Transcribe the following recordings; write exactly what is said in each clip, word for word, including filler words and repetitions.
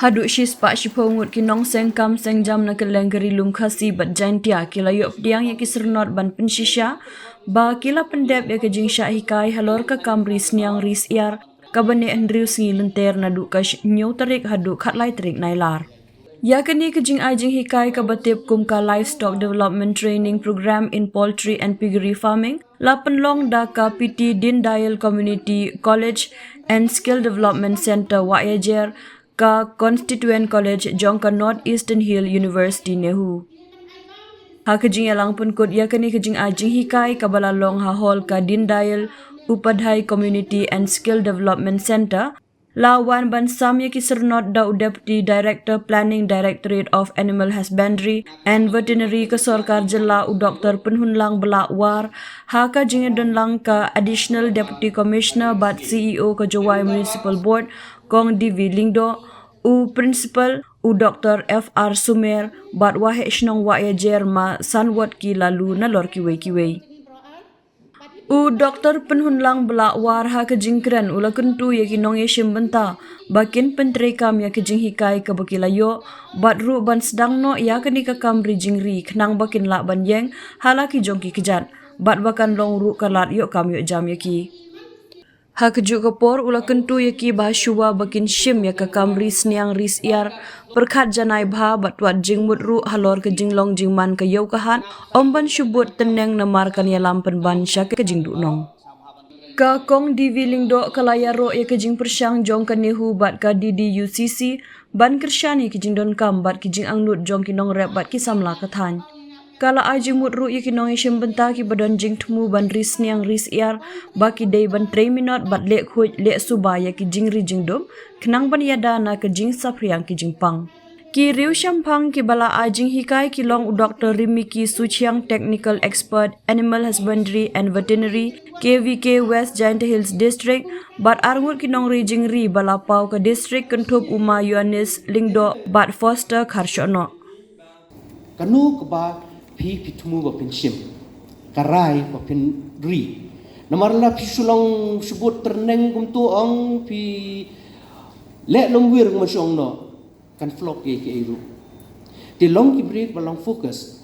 Haduh shispah shiphew ngut ki nongseng kam seng jam na kylleng ka Ri Lum Khasi bad Jaintia ki la ïoh pdiang ïa ki syrnod ban pynshisha ba ki la pyndep ïa ka jingshah hikai halor ka kam ri sniang ri syiar kaba neh hynriew sngi lynter naduh ka hynñiew tarik haduh khatlai tarik Nailar. Ïa kane ka jingai jinghikai kaba tip kum ka Livestock Development Training Program in Poultry and Piggery Farming la pynlong da ka P T Deendayal Community College and Skill Development Centre Wahiajer, ka Constituent College jong ka North Eastern Hill University NEHU. Ha ka jingïalang pynkut ïa kane ka jingai jinghikai kaba la long ha hall ka Deendayal Upadhyay Community and Skill Development Centre, la wan ban sam ïa ki syrnod da u Deputy Director Planning, Directorate of Animal Husbandry and Veterinary ka Sorkar Jylla, u Doktor Pynhunlang Blahwar, ha ka jingïadonlang ka Additional Deputy Commissioner bad C E O ka Jowai Municipal Board, Kong D V Lyngdoh, u Principal, u Doktor F R Sumer, bad Waheh Shnong Wahiajer Ma Sanwatki Laloo nalor kiwei kiwei. U Doktor Pynhunlang Blahwar ha ka jingkren u la kyntu ïa ki nongïashim bynta ba kin pyntreikam ïa ka jinghikai kaba ki la ïoh, bad ruh ban sdang noh ïa kane ka kam ri jingri khnang ba kin lah ban ïeng ha la ki jong ki kjat, bad ba kan long ruh ka lad ïoh kam ïoh jam ïa ki. Ha kajuh ka por u la kyntu ïa ki ba shuwa ba kin shim ïa ka kam ri sniang ri syiar, pyrkhat janai bha bad wat jingmut ruh halor ka jinglong jingman ka ïew ka hat, ym ban shu bud tyrneng namar kan ïalam pynban sha ka jingduhnong. Ka Kong D V Lyngdoh ka la ïaroh ïa ka jingpyrshang jong ka NEHU bad ka D D U C C ban kyrshan ïa ki jingdonkam bad ki jingangnud jong ki nongrep bad ki samla ka thaiñ. Ka la ai jingmut ruh ïa ki nongïashim bynta kiba don jingthmu ban ri sniang ri syiar ba ki dei ban trei minot bad leh khuid leh suba ïa ki jingri jingdum khnang ban ïada na ka jingsaphriang ki jingpang. Ki riewshemphang kiba la ai jinghikai ki long u Doktor Rimiki Suchiang, Technical Expert, Animal Husbandry and Veterinary, K V K West Jaintia Hills District, bad arngut ki nongri jingri ba la paw ka district kynthup u Ma Ïoannis Lyngdoh bad Foster Kharshohnoh. Kano kaba phi phi thmu ba phin shim, ka rai ba phin ri. Namar la phi shu long shu bud tyrneng kumto ong phi leh longwir kumba shu ong noh. Kan flop ïa kiei ruh. Te long ki briew ba long focus.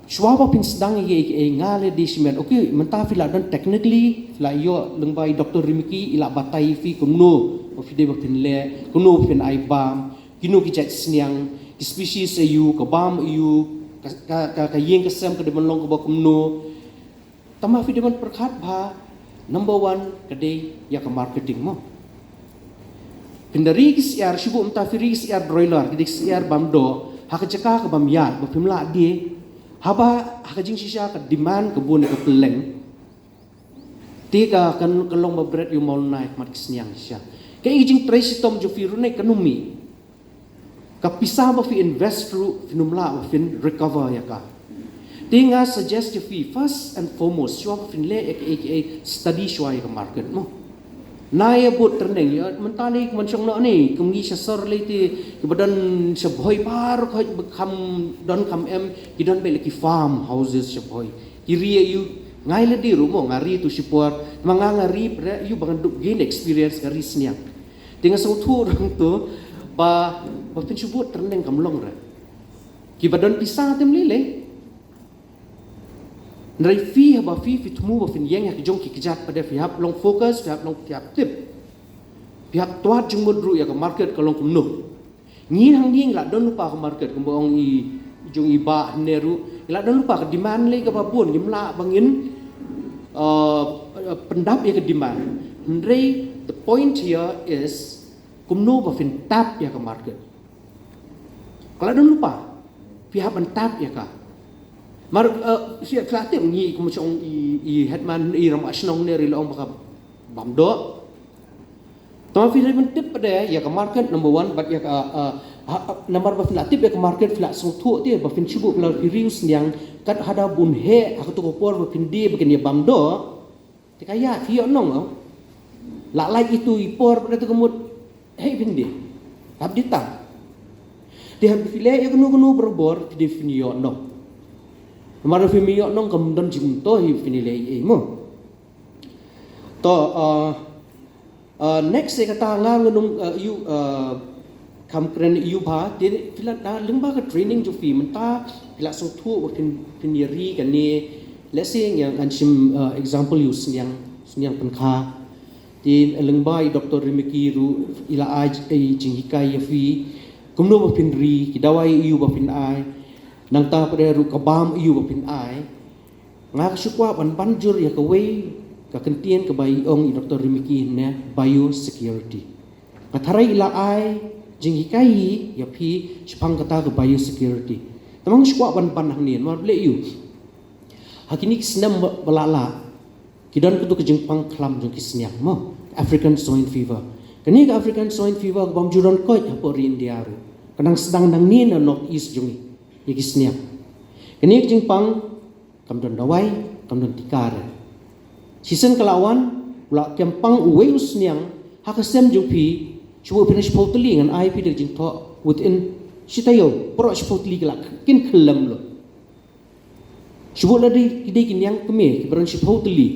Shuwa ba phin sdang ïa kiei kiei nga leh dei shimet. Okay, mynta phi la don technically, phi la ïoh lyngba i Doktor Rimiki i la batai phi kumno ba phi dei ba phin leh, kumno ba phin ai bam, kino ki jait sniang, ki species aiu, ka bam aiu, ka, ka, ka, ka ïing ka sem ka dei ban long kaba kumno. Tangba phi dei ban pyrkhat ba number one ka dei ïa ka marketing mo. Phin da ri ki syiar, shu bud mynta phi ri ki syiar broiler, ki dei ki syiar bam doh ha ka jaka ka bam ïaid ba phim lah die. Haba ha ka jingshisha ka demand ka bun ka pylleng. Te ka kan, kan long ba bret ïa u mawnai ha khmat ki sniang shisha. Ka i jingtrei shitom jong phi ruh ne ka nym mih. Ka pisa ba phi invest ruh phin ym lah ba phin recover ïa ka. Te nga suggest ïa phi first and foremost shuwa ba phin leh ïa kiei kiei, study shuwa ïa ka market mo. Nai ïa bud tyrneng ïa mynta lei kumba shong noh ne kum ngi sha sor lei te kiba don sha Bhoi baroh khoit ba kham don kham em ki don beit la ki farm houses sha Bhoi. Ki ri ïa u, ngai lade ruh mo, nga ri tu shipor, ma nga nga ri pre ïa u ba ngan dup gain experience nga ri sniang. Te nga sngewthuh rang tu ba, ba phin shu bud tyrneng kam long re. Kiba don pisa te ym lei lei. Hynrei phi haba phi phi thmu ba phin ïeng ha ki jong ki kjat pat de phi hap long focus, phi hap long, phi hap tip. Phi hap twad jingmut ruh ïa ka market ka long kumno. Ngi hangne ngi la don lypa ka market kumba ong i jong i Bah hynne ruh, ngi la don lypa ka demand lei kaba bun, ngim lah ba ngin, uh, pyndap ïa ka demand. Hynrei the point here is kumno ba phin tap ïa ka market. Ka la don lypa, phi hap ban tap ïa ka. Mar, uh, phi, phi la tip ngi kumba shong i, i headman i rangbah shnong ne ri la ong ba ka bam doh. Tangba phi dei ban tip pat de ïa ka market number one bad ïa ka, uh, ha, ha, namar ba phi la tip ïa ka market phi la sngewthuh te ba phin shu bud la phi ri u sniang kat hada bun heh ha kato ka por ba phin die ba kin ïa bam doh. Te ka ïa phi ïoh nong o. La lait itu i por pat de te ka mut heh phin die. Hap die tang. Te hap phi leh ïa kano kano barabor phi dei phin ïoh nong. Namar phi ym ïoh nong kam don jingmyntoi phin leh ei ei mo. To, uh, uh, next ïa kata nga ngan ym, uh, ïa u, uh, Kam kren ïa u bha, te phi la da lyngba ka training jong phi mynta phi la sngewthuh ba phin, phin ïa ri kane. Let's say ngan, ngan shim, uh, example ïa u sniang, sniang pynkha. Te lyngba i Doctor Rimiki ruh i la ai, eh, jinghikai ïa phi kumno ba phin ri, ki dawai ïa u ba phin ai. Nangta pat ruh ka bam ïa u ba phin ai. Nga ka shu kwah ban ban jur ïa kawei ka kyntien kaba i ong i Doctor Rimiki ne biosecurity. Nga tharai i la ai jinghikai ïa phi shaphang kata ka biosecurity. Te nga shu kwah ban ban hangne namar balei ïa u. Ha kine ki snem ba, ba la lah ki don katu ka jingpang khlam jong ki sniang mo, African swine fever. Kane ka African swine fever ka bym ju don koit hapoh ri India ruh. Ka nang sdang nangne na North East jong ngi ïa ki sniang. Kane ka jingpang kam don dawai, kam don tika re. Shisien ka la wan, u la kem pang uwei u sniang ha ka sem jong phi, shu phi na shiphew tylli ngan ai phi da jingthoh within shi taïew, baroh shiphew tylli ki la kin khyllem lo. Shu la dei ki dei ki niang kmie ki baron shiphew tylli.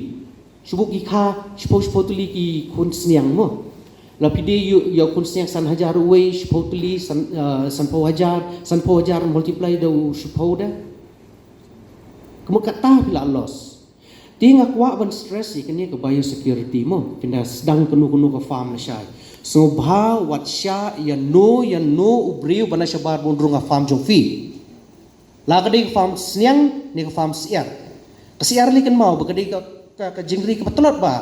Shu ki kha shiphew shiphew tylli ki khun sniang mo. La phi dei ïa u khun sniang san hajar uwei, shiphew tylli san, uh, sanphew hajar, sanphew hajar multiply da u shiphew da. Kumno kata phi la loss. Te nga kwah ban stress ïa kane ka biosecurity mo. Phin da sdang kano kano ka farm lashai, sngewbha wat shah ïa no ïa no u briew ba na shabar ba un rung ha farm jong phi. La ka dei ka farm sniang ne ka farm syiar. Ka syiar lei kynmaw ba ka dei ka, ka, ka jingri kaba tlot bha.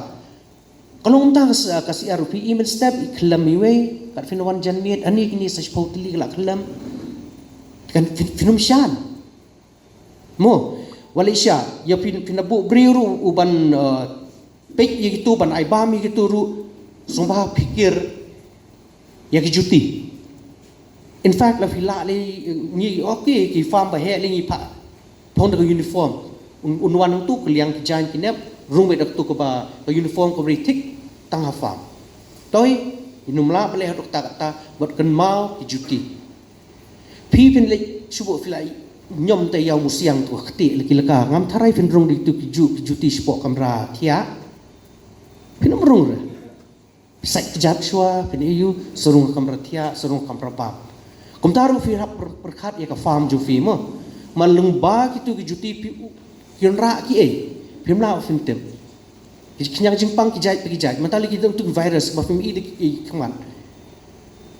Ka long mynta ka syiar u phi i mynstep i khyllem iwei, kat phin wan janmiet ani kine sa shiphew tylli ka la khyllem. Kan phin, phin ym shan. Mo, wat leit shah ïa phin, phin da buh briew ruh u ban, uh, peit ïa kitu, ban ai bam ïa kitu ruh, sngewbha phikir ïa ki juti. In fact la phi lah lei ngi, okay, ki farm ba heh lei ngi phah phong da ka uniform. Un, un wan nangtu ka liang ki jaiñ ki nep, rung beit da katu kaba, ka uniform kaba ri thik tang ha farm. Toi, in ym lah balei haduh kata kata, wat kynmaw ki juti. Phi phin leit shu buh phi la ñiom te ïa u musiang tu ha kti la ki la ka. Ngam tharai phin rung da kitu ki ju, ki juti shapoh kamra thiah. Phin ym rung re. Sait kjat shuwa phin ïa u sa rung ha kamra thiah, sa rung ha kamra bam. Kumta ruh phi hap pyrkhat ïa ka farm jong phi mo. Man lyngba kitu ki juti phi u, ki rah kiei, phim lah phin tip. Ki khñiang jingpang ki jait pa ki jait. Mynta lei ki dang tu ki virus ba phim i da ki khmat.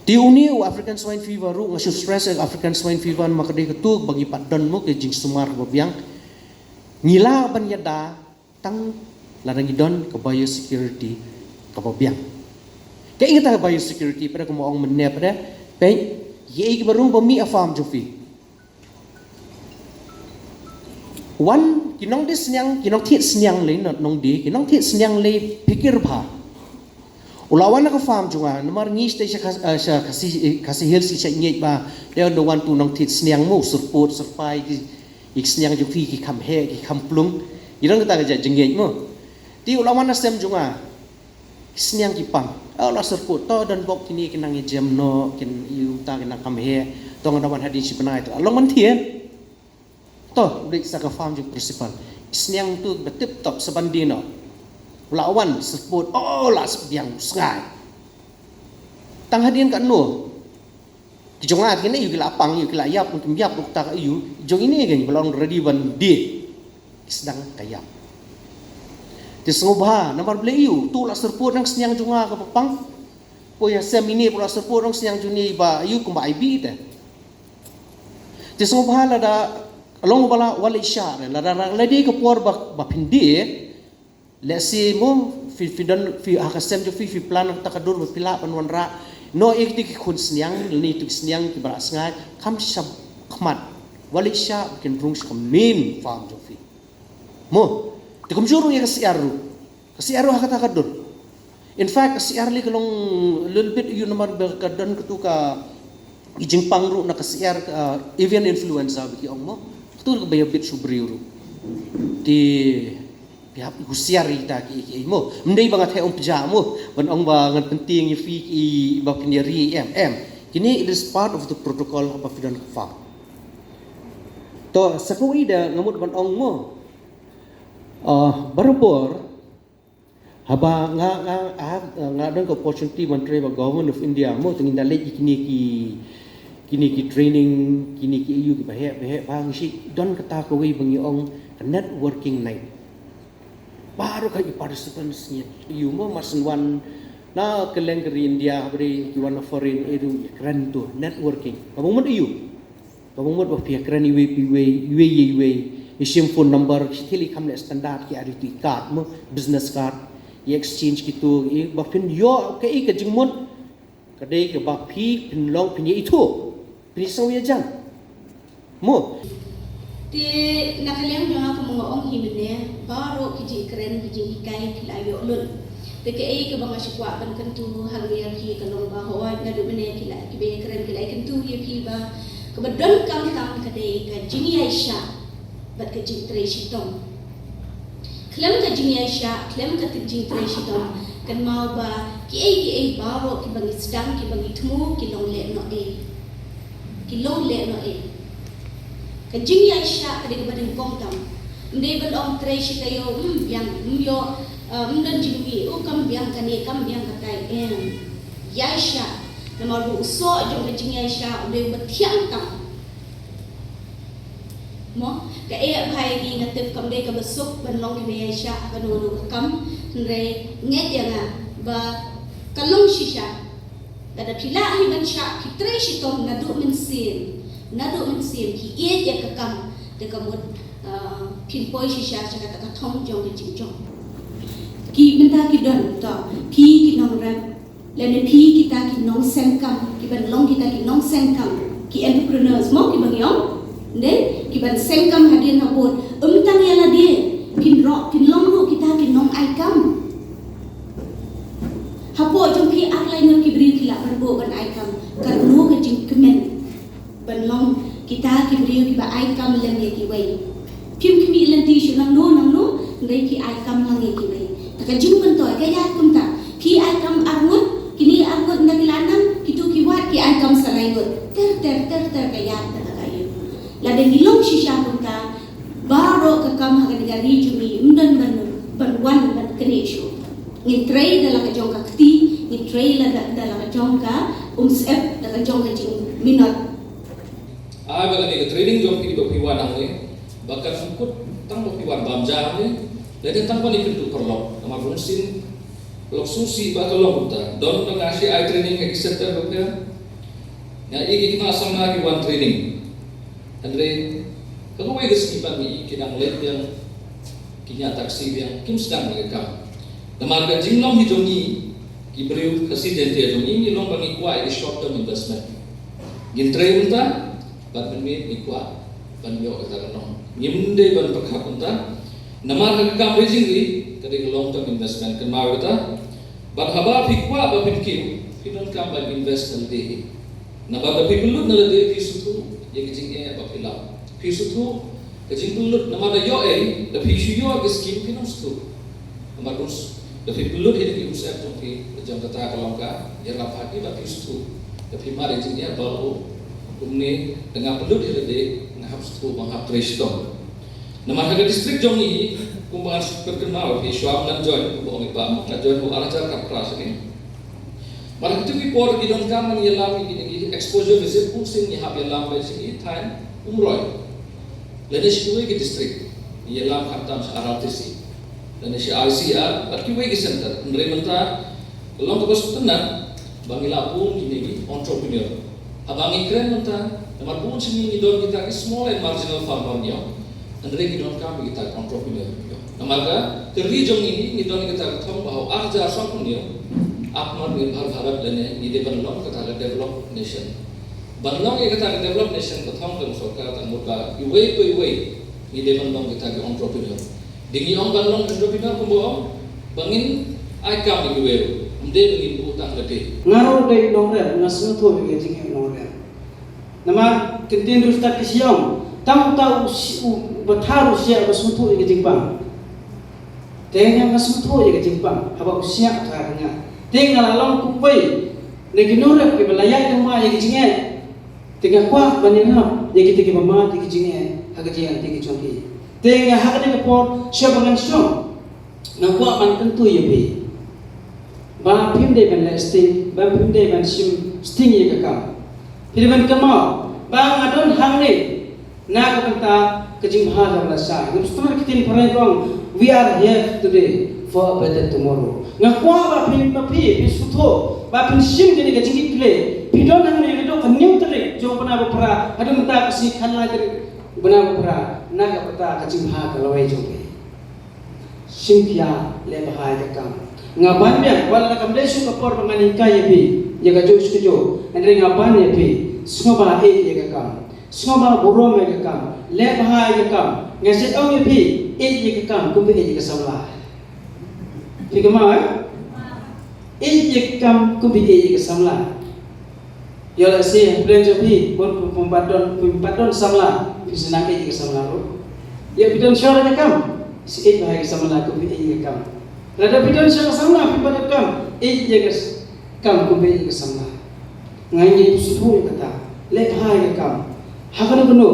Te une u African swine fever ruh nga shu stress ïa African swine fever namar ka dei katu ba ngi pat don mo ka jingsumar kaba biang. Ngi lah ban ïada tang lada ngi don ka biosecurity kaba biang. Kaei kata ka biosecurity, pat kumba ong mynne pat, peit, ïa kiba rung ba mih ha farm jong phi. Wan, ki nongdie sniang, ki nongthied sniang lei, not nongdie, ki nongthied sniang lei phikir bha. U la wan na ka farm jong nga, namar ngi sha, sha, sha Khasi, Khasi Hills ngi shait ngeit ba dei da wan tu nongthied sniang mo, syrpud syrpai ki, ki sniang jong ki, ki kham heh, ki kham plung. Ngi don kata ka jait jingngeit mo. Te u la wan na sem jong nga. Ki sniang ki pang. Oh, la syrpud, to don bok kine ki nang ïa jem noh, kin ïa u ta ki nang kham heh. To nga da wan hadien shi bnai to. Long ban thied. To, u dei sa ka farm jong principal. Ki sniang tu ba tip top sa ban die noh. U la wan syrpud, oh, la sbiang sngai. Tang hadien katno. Ki jong nga kine ïa u ki la pang, ïa u ki la ïap, kim ïap, u ta ka ïa u. Jong ine kane ba long ready ban die. Ki sdang ka ïap. Te sngewbha namar balei ïa u, tu la syrpud nang sniang jong nga kaba pang. Poi ha sem ine poi la syrpud nang sniang jong ine ba ïa u kumba ai bi te. Te sngewbha lada long ba la, wat leit shah re, lada la dei ka por ba, ba phin die. Let's say mo, phi, phi don, phi ha ka sem jong phi, phi plan kata ka dur ba phi lah ban wanrah noh ïa kito ki khun sniang, lane kito ki sniang kiba la sngai, kham shah khmat. Wat leit shah ba kin rung sha ka main farm jong phi. Mo, te kumjuh ruh ïa ka syiar ruh. Ka syiar ruh ha kata ka dur. In fact ka syiar lei ka long little bit ïa u namar ba ka don katu ka, i jingpang ruh na ka syiar, uh, avian influenza ba ki ong mo. Katu ka ba ïa bit shu briew ruh. Te phi hap husiar ïa kita kiei kiei mo. Ym dei ba nga theh ym pjah mo ban ong ba ngan pyntieng ïa phi kiba kin ïa ri, em, em. Kine it is part of the protocol haba phi don ka farm. To sa kawei de nga mut ban ong mo. Uh, barabor Haba nga nga nga, nga don ka opportunity ban trei bad Government of India, mo, te ngin da leit ïa kine ki, kine ki training, kine ki ïa ki baheh baheh, ba ngi shu don kata kawei ba ngi ong ka networking night. Baroh ki participants ngi ïa, mo, mar shu wan na kylleng ka ri India, haba dei ki wan na foreign, ïa ruh ïa kren to networking. Kaba mut ïa, kaba mut ba phi ïa kren iwei pa iwei, iwei ïa iwei, ïa shim phone number, shi thylli kam leh standard ki, ïa ruh to i card, mo, business card, ïa exchange kito, ïa ba phin ïoh kaei ka jingmut, ka dei kaba phi phin long phin ïa ithuh, phin ïa sngew ïa jan. Mo. Te na ka liang jong nga, kum nga ong hi mynne, baroh ki jingkren, ki jinghikai ki la ïoh lut. Te kaei kaba nga shu kwah ban kyntu hangne ïa phi ka long ba, hooid, naduh mynne ki la, kiba ïakren ki la ïakyntu ïa phi ba kaba donkam tam ka dei ka jingïaishah bad ka jingtrei shitom. Khlem ka jingïaishah, khlem ka jingtrei shitom, kynmaw ba kiei kiei baroh kiba ngi sdang, kiba ngi thmu, ki long lehnohei. Ki long lehnohei. Ka jingïaishah ka dei kaba nyngkong tam. Ym dei ban ong trei shi taïew, ym biang, ym ïoh, eh, ym don jingmih, u kam biang kane, kam biang katai, em. Ïaishah. Namar ba u soh jong ka jingïaishah u dei uba thiang tam. Mo, kaei ba ngi, nga tip kam dei kaba suk ban long kiba ïaishah ha kano kano ka kam, hynrei ngeit ïa nga ba ka long shisha. Lada phi lah hi ban shah, phi trei shitom naduh mynsiem, naduh mynsiem, phi ïeit ïa ka kam, te ka mut, ah, phin poi shisha sha kata ka thong jong ka jingjop. Ki, mynta ki don to, phi ki nongrep, lane phi kita ki nongsengkam, ki ban long kita ki nongsengkam, ki entrepreneurs, mo, kiba ngi ong, ne, ki ban sengkam hadien habud, ym tang ïa lade, phin ro-, phin long ruh kita ki nongaikam. Hapoh jong phi ar lai ngut ki briew ki lah ban buh ban aikam, katno ka jingkmen ban long kita ki briew kiba aikam lem ïa kiwei. Phim khmih lynti shuh nangno nangno, hynrei phi aikam lang ïa kiwei. Te ka jingmyntoi ka ïaid kumta. Phi aikam ar ngut, kine ar ngut ynda ki la nang, kito ki wad ki aikam sa lai ngut. Ter ter ter ter ka ïaid kata ka ïing. Lada ngi long shisha kumta, baroh ka kam ha kane ka ri jong ngi ym don ban, ban wan ban knieh shuh. Ngin trei da la ka jong ka kti, ngin trei la da, da la ka jong ka umsyep, da ka jong ka jingminot. Ai ba kane ka training jong phi ba phi wan hangne, ba kan kut tang ba phi wan bam ja hangne, lane tang ba ngi kyntu paralok, namar bun sien lok susi ba ka long kumta. Don ba nga shu ai training ha ki center ba phi Nga i ki khynnah samla ki wan training. Hynrei ha kawei ka sngi pat ngi i ki dang leit biang, ki ñiah taxi biang, kim sdang ïa ka kam. Namar ka jinglong hi jong ngi ki briew Khasi Jaiñtia jong ngi, ngi long ba ngi kwah ïa ki short term investment. Ngin trei mynta bad mynmiet ngi kwah ban ïoh kata ka long. Ngim dei ban pyrkhat kumta. Namar ka kam ri jingri ka dei ka long term investment, kynmaw kata. Bad haba phi kwah ba phin kiew, phi donkam ban invest ha lade hi. Namar da phi pynlut na lade phi sngewthuh ïa ka jingeh ba phi lap. Phi sngewthuh ka jingpynlut, namar da ïoh ei, da phi shu ïoh ka skim phin ym sngewthuh. Namar da phi pynlut hi da ki umsyep jong phi, jong kata ka long ka ïarap ha phi, da phi sngewthuh. Da phi mad ïa ka jingeh ba, oh, kumne da nga pynlut hi lade, nga hap sngewthuh ba nga hap trei shitom. Namar ha ka district jong ngi, kumba ngan pynkynmaw ïa phi, shuwa ngan join, kumba ong i Bah, nga join u ar hajar khatphra sini. Namar ha kitu ki por ki donkam ban ïalam ïa kine ki exposure visit, bun sien ngi hap ïalam beit sha ki thaiñ Umroi, lane sha kiwei ki district, ngi ïalam khamtam sha R R T C, lane sha I C R bad kiwei ki center. Hynrei mynta ka long kaba sngewtynnat ba ngi la bun kine ki entrepreneur. Haba ngi kren mynta, namar bun sien ngi don kita ki small and marginal farmer ngi ong. Hynrei ngi donkam kita ki entrepreneur ngi ong. Namar ka ri jong ngi, ngi don kita ki thong ba ha u ar hajar sanphew hynñiew, Atmanirbhar Bharat, lane ngi dei ban long kata ka developed nation. Ban long ïa kata ka developed nation ka thong ka sorkar, tang mut ba iwei pa iwei ngi dei ban long kita ki entrepreneur. Dei ngi ong ban long entrepreneur kumba ong ba ngin ai kam ïa kiwei ruh, ym dei ba ngin buh tang lade. Nga ruh dei nongrep, nga sngewthuh ïa ka jingeh nongrep. Namar ktien riewstad ki shu ong, tang uta u shi-, u, uba thar u shiah uba sngewthuh ïa ka jingpang. Te nga, nga sngewthuh ïa ka jingpang haba u shiah u thar ïa nga. Te nga la long kum uwei na ki nongrep kiba la ïaid lem bad ïa ka jingeh. Te nga kwah ban ïarap ïa kita kiba mad ïa ka jingeh ha ka jingïaid lynti ka jong ki. Te nga ha kane ka por shuwa ba ngan shong, Nga kwah ban kyntu ïa phi ba phim dei ban leh sting, ba phim dei ban shim sting ïa ka kam. Phi dei ban kynmaw ba nga don hangne na ka bynta ka jingbha jong ka lashai. Ngam sngewthuh, ki ktien phareng ki ong, "We are here today for a better tomorrow." Nga kwah ba phi, ba phi, phi sngewthuh ba phin shim kane ka jingkitkhlieh. Phi don hangne naduh ka hynñiew tarik jong u bnai ba phra haduh mynta ka sngi khatlai tarik u bnai ba phra na ka bynta ka jingbha ka lawei jong phi. Shim khia, leh bha ïa ka kam. Nga ban biang, wat la kam dei shuh ka por ba ngan hikai ïa phi ïa kajuh shuh kajuh, hynrei nga ban ïa phi, sngewbha ïeit ïa ka kam, sngewbha burom ïa ka kam, leh bha ïa ka kam. Nga shu ong ïa phi, ïeit ïa ka kam kumba ïeit ïa ka samla. Phi kynmaw, eh? Ïeit ïa ka kam kumba ïeit ïa ka samla. Ïoh lehse hapdeng jong phi, bun phi, phim pat don, phim pat don samla, phi sa nang ïeit ïa ka samla ruh. Ïa phi don shwa ïa ka kam, sa ïeit bha ïa ka samla kumba ïeit ïa ka kam. Lada phi don shwa ka samla, phim pat don kam, ïeit ïa ka s-, kam kumba ïeit ïa ka samla. Nga ngeit phi sngewthuh ïa kata. Leh bha ïa ka kam. Ha kano kano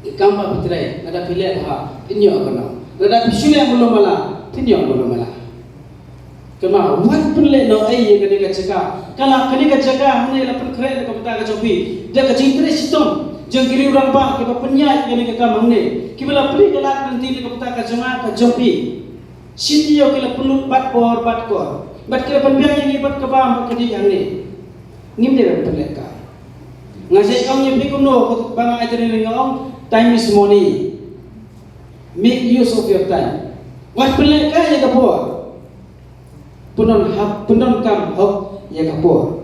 ka kam ba phi trei, lada phi leh bha, phin ïoh kano. Lada phi shu leh malu mala, phin ïoh malu mala. Kynmaw, wat pynlehnohei ïa kane ka jaka. Ka la kane ka jaka hangne la pynkhreh na ka bynta ka jong phi da ka jingtrei shitom jong ki riew rangbah kiba pynïaid ïa kane ka kam hangne, kiba la plie ka lad lynti na ka bynta ka jong nga, ka jong phi. Shi taïew ki la pynlut bad bor bad kor, bad ki la pynbiang ïa ngi bad ka bam bad ka dih hangne. Ngim dei ban pynlehkai. Nga sa ong ïa phi kumno, ba nga ai training nga ong, "Time is money. Make use of your time." Wat pynlehkai ïa ka por. Pyndonkam, pyndonkam hok ïa ka por.